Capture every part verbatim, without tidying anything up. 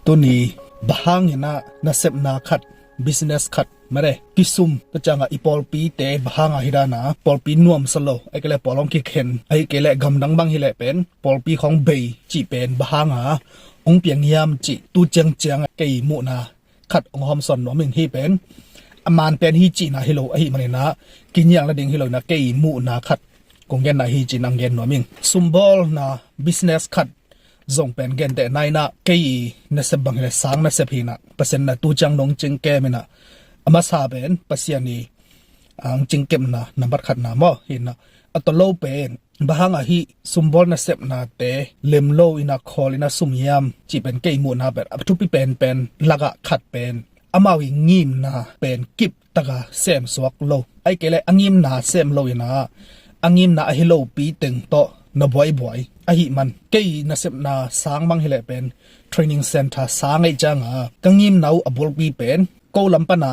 Tuni bang hangin ah nasepna khat, business khat mare kisum ta ciangah i pawlpite bang hangah hih dana pawlpi nuamsa lo, ahih kei leh pawl hong kikhen, ahih kei leh gamdang bang hi leh pen pawlpi khawng bei cih pen bang hangah hong piang hiam cih tu ciangciang kei muhna khat hong hawmsawn nuam ing. Hih pen a man pen hi cihna hi lo ahih manin ah kinial nading hi lo in ah kei muhna khat kong genna hi ci-in hong gen nuam ing. Sumbawlna business khat zong pen gentehna in ah kei nasep bang hi leh sang nasep hi in ah Pasian in ah tu ciang nong cingkem in ah, a masa pen Pasian i hong cingkemna nambat khatna maw hi in ah, a tawlo pen bang hangah hih sumbawl nasepnate lem lo in ah khawl in ah sum hiam cih pen kei muhna pen a thupi penpen lakah khat pen amau i ngimna pen kip taka semsuak lo, ahih kei leh a ngimna sem lo in ah a ngimna ahi lopi teng tawh na buaibuai ahih man, kei nasepna sang bang hi leh pen training center sang ahih ciangah ka ngimna uh a bulpi pen ko lam pana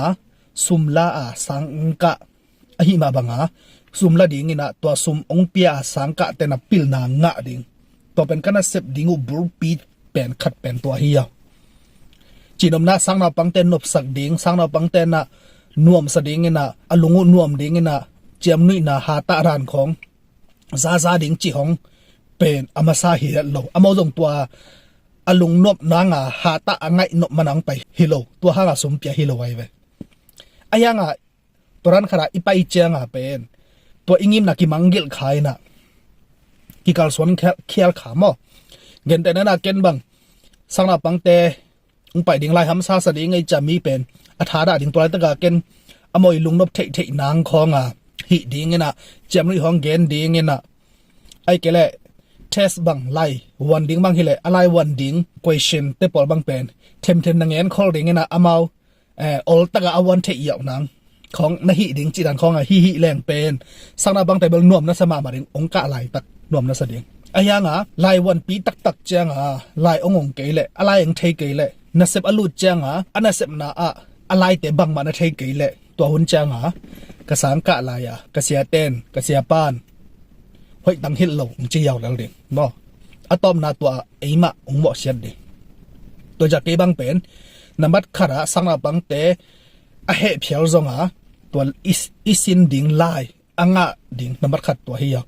sum la a sang kah ahih mah banga sum la ding in ah tua sum hong pia a sang kahte na pilna ngah ding, tua pen ka nasep ding uh bulpi pen khat pen tua hi a. Cihnopna sang naupangte nopsak ding, sang naupangte na nuamsa ding in ah, a lung uh nuam ding in ah, ciamnuihna hatah dan khawng zaza ding cih hong pen a masa hi het lo. Amau zong tua a lungnuam nanga hatah a ngaih nop mana hong pai hi lo, tua hanga sum pia hi lo ahi ve. Ahi hanga tua dan khatah i pai cianga pen tua i ngimna kimangngilh kha in ah kikalsuan khial, khial kha maw. Gentehna in ah ken bang sang naupangte hong pai ding lai hamsa sa ding ahih ciang mi pen a thadah ding, tua laitaka ken amau i lungnop theihtheih nang khawnga hih ding in ah, ciamnuih hong gen ding in ah, ahih kei leh test bang lai wan ding bang hi leh a lai wan ding question te pawl bang pen themthem na ngen khol ding in ah amau eh, oltaka a wan theih iauh nang khawng na hih ding cih dan khawng a hih hih leng pen sang naupangte bel nuam nasa mahmah ding, hong kah laitak nuam nasa ding. Ahi hanga lai wanpi taktak cianga lai hong ong kei leh, a lai hong thei kei leh, nasep a lut cianga a nasepna ah a laite bangmah na thei kei leh, tua hun cianga ka sang kah lai a ka siaten ka siapan hoihtang hilh lo hong ci hiau lel ding maw. A tawpna tua eimah hong mawhsiat ding. Tua ciang kei bang pen nambat khatah sang naupangte a hehphial zonga tua i, i sin ding lai a ngah ding nambat khat tua hi a.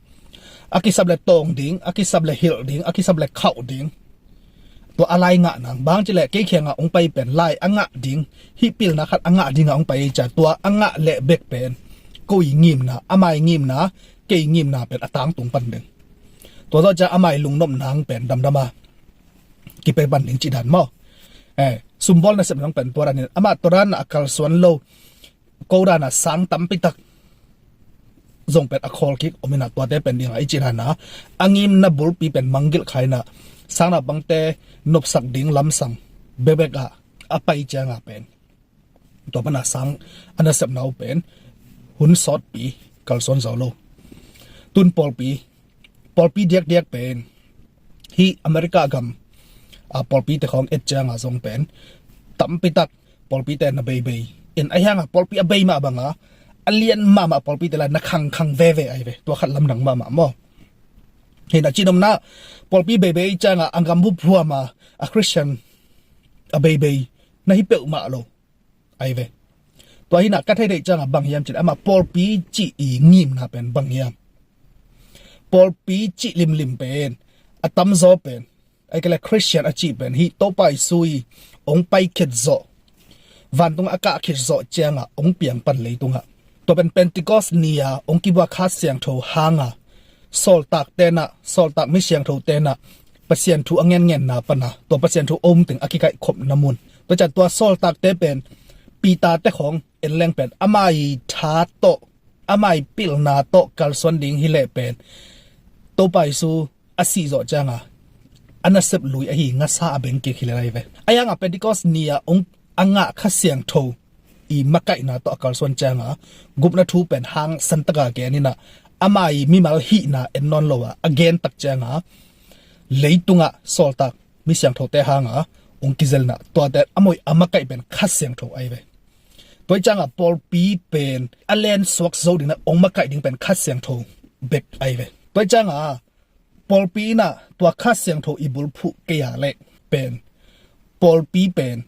A kisap le tawng ding, a kisap le hilh ding, a kisap le khauh ding. Tua a lai ngah nang bang cileh kei khiangah hong pai pen lai a ngah ding, hih pilna khat a ngah dingah hong pai ei cia, tua a ngah leh bek pen ko i ngimna, amai ngimna, kei ngimna pen a tangtung pan ding. Tua zawh cia amai lungnop nang pen damdama kipe pan ding cih dan maw. Eh, sumbawl nasep nang pen tua danin amah tua danah a kalsuan lo, ko danah sang tampitak zong pen a khawl kik om inah, tuate pen dingah i cih danah a ngimna bulpi pen manggilh kha inah, sang naupangte nopsak ding lamsang bekbek ah a pai ciangah pen tua panah sang a nasepna uh pen hun sawtpi kalsuan zo lo. Tun pawlpi, pawlpi diakdiak pen hih America gam a pawlpite khawng et ciangah zong pen tampitak pawlpite na beibei in, ahi hangah pawlpi a bei mah bangah a lian mahmah pawlpite lai na khangkhang veve ahi ve. Tua khat lamdang mahmah maw. Hinah cihnopna pawlpi beibei ciangah a gam buphuama a Christian a beibei na hi peuhmah lo ahi ve. Tua hinah ka theih theih ciangah bang hiam cih leh amah pawlpi cih i ngimna pen bang hiam? Pawlpi cih limlim pen a tamzaw pen, ahih kei leh Christian a cih pen hih Topa Jesu i hong pai khit zawh, vantung a kah khit zawh ciangah hong piang pan leitungah, tua pen Pentecost ni-a hong kibua Kha Siangtho hanga sawltakte nah, sawltak mi siangthote nah Pasian thu a ngenngenna pana tua Pasian thu a umteng a kikaihkhopna mun. Tua ciang tua sawltakte pen Peter te khawng en leng pen amai tha tawh, amai pilna tawh kalsuan ding hileh pen Topa Jesu a sih zawh cianga a nasep lui ahi ngasa a beng kik hileh lai ve. Ahi hangah Pentecost ni-a hong a ngah Kha Siangtho i makaihna tawh a kalsuan cianga gupna thu pen hang santaka gen inah, amai mimal hihna en nawn lo a a gen tak cianga leitungah sawltak mi siangthote hanga hong kizelna tuate a moih a makaih pen Kha Siangtho ahi ve. Tua ih ciangah pawlpi pen a lensuak zo dingna hong makaih ding pen Kha Siangtho bek ahi ve. Tua ih ciangah pawlpi inah tua Kha Siangtho i bulphuh kei a leh pen pawlpi pen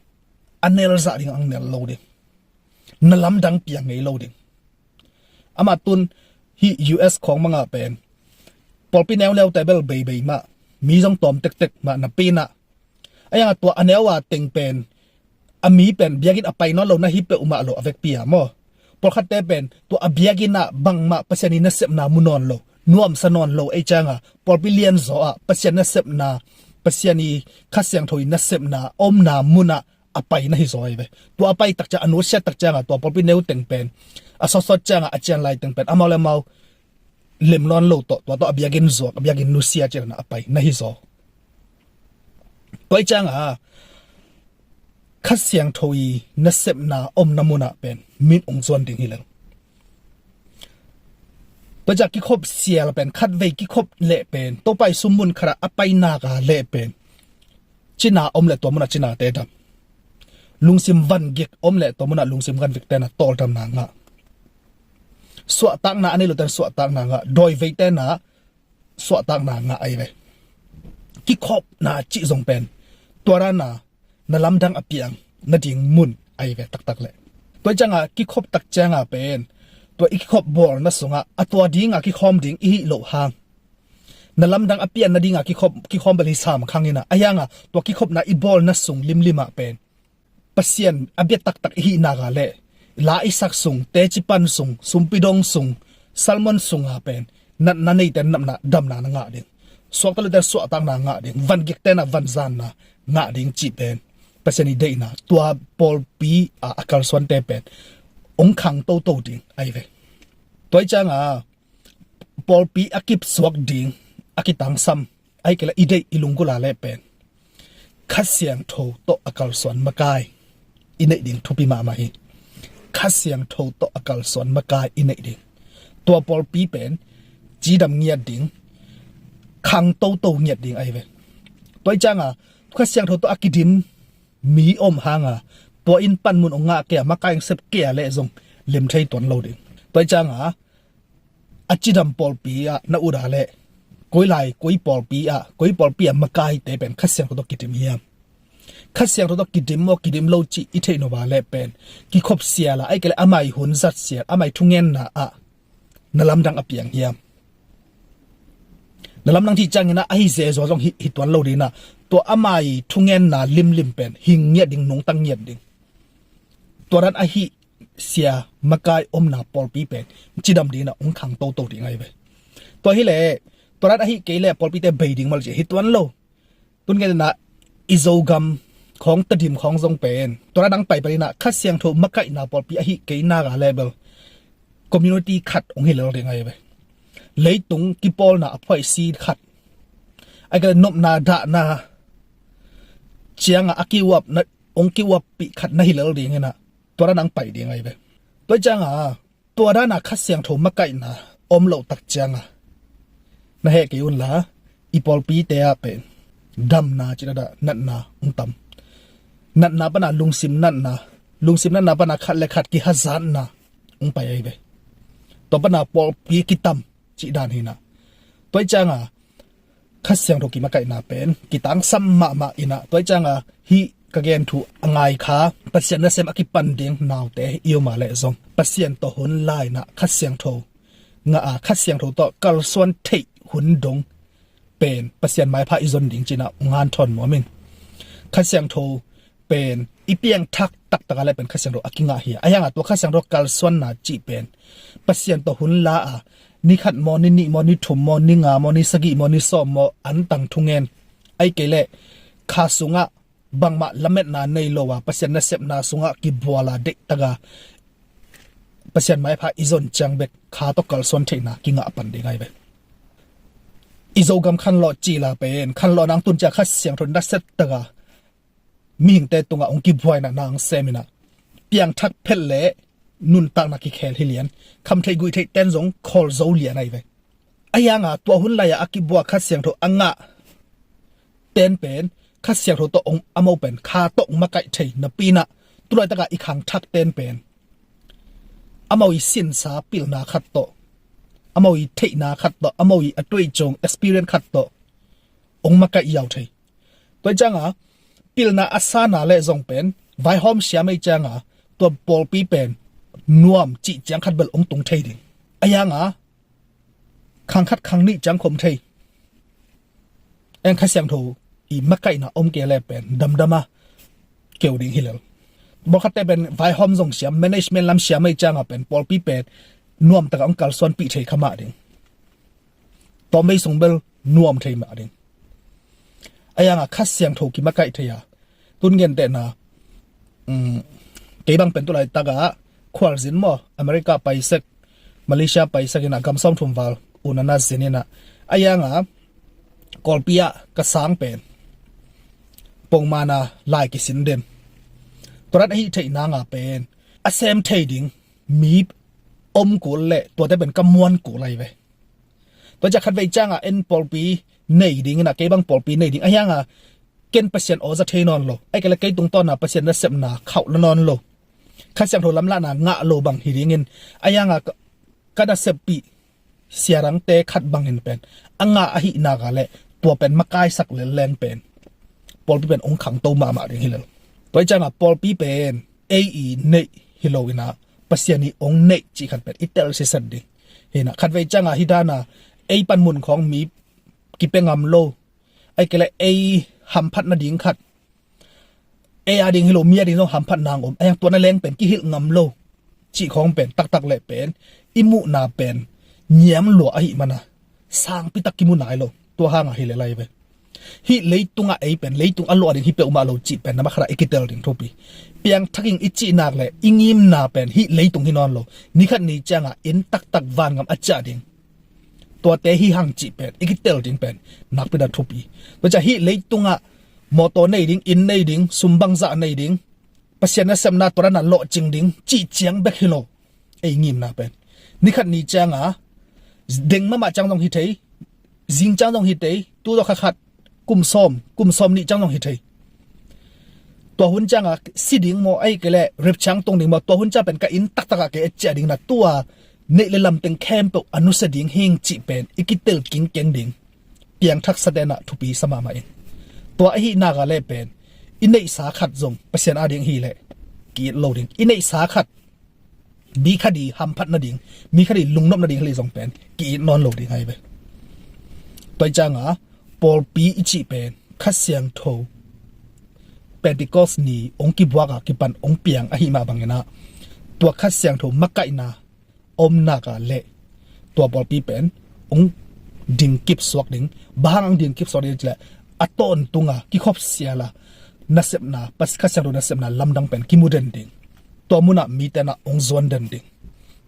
a nelzah ding ang nel lo ding, na lamdang piang ngei lo ding. Amah tun hih U S khawng mangah pen pawlpi neuneute bel beibei mah, mi zong tawm tektek mah napi-in ah, a iangah tua a neu a teng pen a mi pen biakinn a pai nawn lo na hi peuhmah lo a vekpi-a maw, pawlkhatte pen tua a biakinn ah bangmah Pasian i nasepna mu nawn lo, nuamsa nawn lo ei ciangah pawlpi lianzaw ah Pasian nasepna, Pasian i Kha Siangtho i nasepna omna munah a pai na hi zaw ahi ve. Tua a pai tak ciang, a nusia tak ciangah tua pawlpi neu teng pen a sawtsawt ciangah a cian lai teng pen amau le amau lem nawn lo tawh, tua tawh a biakinn zuak, a biakinn nusia ciangah a pai na hi zaw. Tua i ciangah Kha Siangtho i nasepna omna munah pen min ong zuan ding hi leng. Tua ciah kikhop sial pen, khatvei kikhop leh pen, Topa i sum mun khatah a pai nak a leh pen cina om leh tua munah cinate dam. Lungsim vangik om leh tua munah lungsim vangikte na tawldamna ngah. Suahtakna a nei lote na suahtakna ngah. Dawiveite na suahtakna ngah ahi ve. Kikhopna cih zong pen tua dana na lamdang a piang nading mun ahi ve taktak leh. Tua i ciangah kikhop tak ciangah pen tua i kikhop bawlna sungah a tua dinga kikhawm ding i hih loh hang na lamdang a pian nadinga kikhawm, kikhawm bel hi sam khang inah, a hiangah tua kikhopna i bawlna sung limlimah pen Pasian a bia taktak i hih nak a leh la i sak sung, teci pan sung, sumpi dong sung, sermon sunga pen natna neite napna damna na ngah ding, suakta lote suahtakna ngah ding, vangikte na vanzanna ngah ding cih pen Pasian i deihna, tua pawlpi a, a kalsuante pen ong khang toto ding ahi ve. Tua i ciangah pawlpi a kipsuak ding a kitangsam ahi kei leh i deih i lunggulh a leh pen Kha Siangtho tawh a kalsuan makai i neih ding thupi mahmah hi. Kha Siangtho tawh a kalsuan makai i neih ding, tua pawlpi pen cidam ngiat ding, khang toto ngiat ding ahi ve. Tua i ciangah Kha Siangtho tawh a kidim mi om hanga tua in panmun ong ngah kei a, makai ong sep kei a leh zong lem thei tuan lo ding. Tua i ciangah a cidam pawlpi ah na ut a leh koi lai, koi pawlpi ah, koi pawlpi ah makaite pen Kha Siangtho tawh kidim hiam? Kha Siangtho tawh kidim maw, kidim lo cih i theih nop a leh pen kikhop sial a, ahi kei leh amah i hun zat sial, amah i thungenna ah na lamdang a piang hiam? Na lamdang cih ciangin ah ahi zezaw zong hi, hi tuan lo ding inah, tua amah i thungenna limlim pen hing ngiat ding, nungtang ngiat ding. Tua dan ahi sia makai omna pawlpi pen cidam ding inah ong khang toto ding ahi ve. Tua hi leh tua dan ahi kei leh pawlpite bei ding maw le cih hi tuan lo. Tun ngen inah i Zogam khawng, Tedim khawng zong pen tua dan ang pai pan inah Kha Siangtho makaihna pawlpi ahi kei nak a leh bel community khat ong hi lel ding ahi ve. Leitung kipawlna a phuaisi khat, ahi kei leh nopna dahna ciangah a kiuapna, ong kiuappih khat na hi lel ding inah tua dan ang pai ding ahi ve. Tua i ciangah tua dana Kha Siangtho makaihna om loh tak ciangah na heh kei unla, i pawlpite ah pen damna cih dah natna ong tam. Natna pana lungsim natna, lungsim natna pana khat le khat kihazatna ong pai ahi ve. Tua pana pawlpi kitam cih dan hi inah. Tua i ciangah Kha Siangtho kimakaihna pen kitangsam mahmah inah, tua i ciangah hih ka gen thu a ngai kha Pasian nasem a kipan ding naute i om a leh zong Pasian tawh hun la inah Kha Siangtho ngah a, Kha Siangtho tawh kalsuan theih hun dong pen Pasian maipha i zon ding ci inah ong hanthawn nuam ing. Kha Siangtho pen i piangthak taktak a leh pen Kha Siangtho a kingah hi a, a hiangah tua Kha Siangtho kalsuanna cih pen Pasian tawh hun la a, ni khat maw, ni nih maw, ni thum maw, ni nga maw, ni sagih maw, ni sawm maw, antang thungen, ahi kei leh kha sungah bangmah lametna nei lo a, Pasian nasepna sungah kibual a, deihtak a Pasian maipha i zon ciang bek kha tawh kalsuan theihna kingah pan ding ahi ve. I Zogam khanlawh cil a pen khanlawh nang tun ciah Kha Siangtho nasia tak a mihingte tungah ong kibuaina nang sem inah, piangthak phet le nuntakna kikhel hi lian, kham theih guih theih ten zong khawl zo lian ahi ve. A hiangah tua hun lai-ah a kibua Kha Siangtho a ngah ten pen Kha Siangtho tawh ong, amau pen kha tawh ong makaih thei napi inah, tulaitakah i khangthak ten pen amau i sinsa pilna khat tawh, amau i theihna khat tawh, amau i a tuaicung experience khat tawh ong makaih yau thei. Tua i ciangah pilna a sana le zong pen vaihawm siam ei cianga tua pawlpi pen nuam cih ciang khat bel ong tung thei ding. A yanga khang khat khang nih ciang khom thei. Eng Kha Siangtho i makaihna om kei le pen damdama keu ding hi lel. Bawlkhatte pen vaihawm zong siam, management lam siam ei cianga pen pawlpi pen nuamtaka ong kalsuanpih thei kha mah ding. Tawm bei sung bel nuam thei mah ding. A yanga Kha Siangtho kimakaih thei a tun gentehna, um, kei bang pen tulai taka khualzin maw, America paisek, Malaysia paisek ina gam sawm thum val unana zin ina a yanga Kawlpi ah ka sang pen pongmana lai kisin den. Tuarat ahi theih nanga pen a sem thei ding mi om kul le tuate pen ka muan kul lai ve. Tua ciah khat vei cianga en pawlpi nei ding ina kei bang pawlpi nei ding a hianga ken Pasian aw za thei nawn lo. Ai kei le kei tungtawna Pasian nasepna khauh la nawn lo. Kha Siangtho lamlahna ngah lo bang hi dingin a hianga ka, ka naseppih siarangte khat bangin pen a ngah ahi naka le tua pen makaisak lelleng pen pawlpi pen ong khangto mahmah ding hi lel. Tua i cianga pawlpi pen ei i neih hi lo ina Pasian i ong neih cih khat pen i tel siset ding. Hina khat vei cianga hi dana ei panmun khawng mi kipia ngam lo. Ai kei le ei hamphat nading khat, ei ading hi lo mi ading zong hamphat nang om a hiang tuana leng pen kihilh ngam lo. Cih khawng pen taktak le pen i muhna pen niam lua ahi mana sangpi tak kimu nai lo. Tua hanga hi le lai ve. Hih leitungah ei pen leitung a luah ding hi peuhmah lo cih pen nama khatah i kitel ding thupi. Piangthaking i cih nak le i ngimna pen hih leitung hi nawn lo. Nikhat ni cianga inn taktak vangam a ciah ding tuate hi hang cih pen i kitel ding pen nakpi na thupi. Tua ciah hih leitungah mawtaw nei ding, inn nei ding, sum bangzah nei ding, Pasian nasepna tua dana lawhcing ding cih ciang bek hi lo. Ei ngimna pen nikhat ni cianga deng mahmah ciang zong hi thei, zing ciang zong hi thei, tu zaw kha khat kum sawm, kum sawm nih ciang zong hi thei. Tua hun cianga si ding maw ai kei le rip ciang tung ding maw tua hun ciang pen ka inn taktakah kei a ciah ding na tua neih le lamteng khempeuh a nusia ding hing cih pen i kitel kingkeng ding. Piangthak sa dena thupi sa mahmah in tua ahi naka le pen i neihsa khat zong Pasian ading hi le ki-it lo ding. I neihsa khat mi khadi hamphat nading, mi khadi lungnop nading hali zong pen ki-it nawn lo ding ai ve. Tua i cianga pawlpi i cih pen Kha Siangtho Pentecost ni ong kibuaka kipan ong piang ahi mah bangina tua Kha Siangtho makaihna om naka le tua pawlpi pen ong dingkip suak ding. Bang hang ong dingkip suak ding cile a tawntunga kikhop siala nasepna, Kha Siangtho nasepna lamdang pen kimu den ding. Tua munah mite na ong zuan den ding.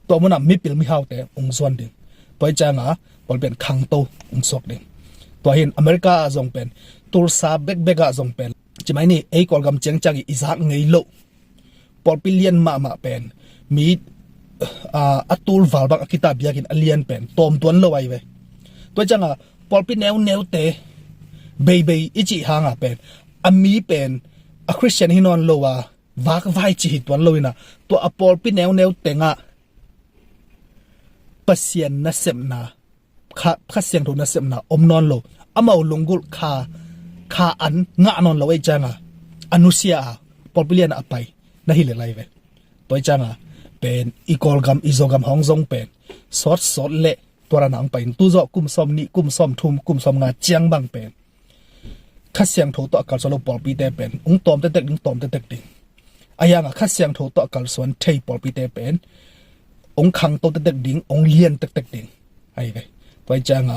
Tua munah mipil mihaute ong zuan ding. Tua i cianga pawlpi pen khangto ong suak ding. Tua hin America ah zong pen Tulsa bekbek ah zong pen cimai ni ei Kawlgam ciangciang i zak ngei loh pawlpi lian mahmah pen mi a, a tulval bang a kita biakin a lian pen tawm tuan lo ai ve. Tua cianga pawlpi neuneute beibei i cih hanga pen a mi pen a Christian hi nawn lo a vakvai ci hi tuan lo ina tua a pawlpi neuneu tengah Pasian nasepna Kha, Kha Siangtho nasepna om nawn lo. Amau lunggulh kha, kha an ngah nawn lo ei cianga a nusia a pawlpi liana a pai na hi le lai ve. Tua i cianga pen i Kawlgam i Zogam hong zong pen sawtsawt le tua dana ong pai in tu zawh kum sawm nih, kum sawm thum, kum sawm nga ciang bang pen Kha Siangtho tawh a kalsuan lo pawlpite pen ong tawm tektek ding, tawm tektek ding. A hianga Kha Siangtho tawh a kalsuan thei pawlpite pen ong khangto tektek ding, ong lian tektek ding. Ai ve. Tua i cianga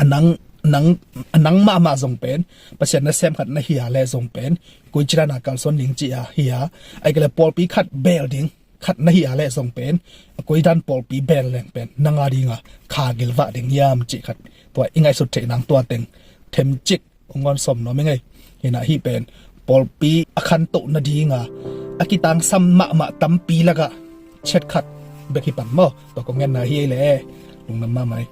a nang, nang, a nang mahmah zong pen Pasian nasem khat na hi a le zong pen koi ci dana kalsuan ding ci a hi a, ai kei le pawlpi khat bel ding khat na hi a le zong pen a koi dan pawlpi bel leng pen nang a dinga kha gilvah ding hiam cih khat tua i ngaihsut theih nang tua teng themcik ong gon sawm nuam i ngei. Hinah hih pen pawlpi a khantoh nadinga a kitangsam mahmah tampi lakah chet khat bek hi pan maw? Tua kong ngenna hi ei le lungdam mahmah ei.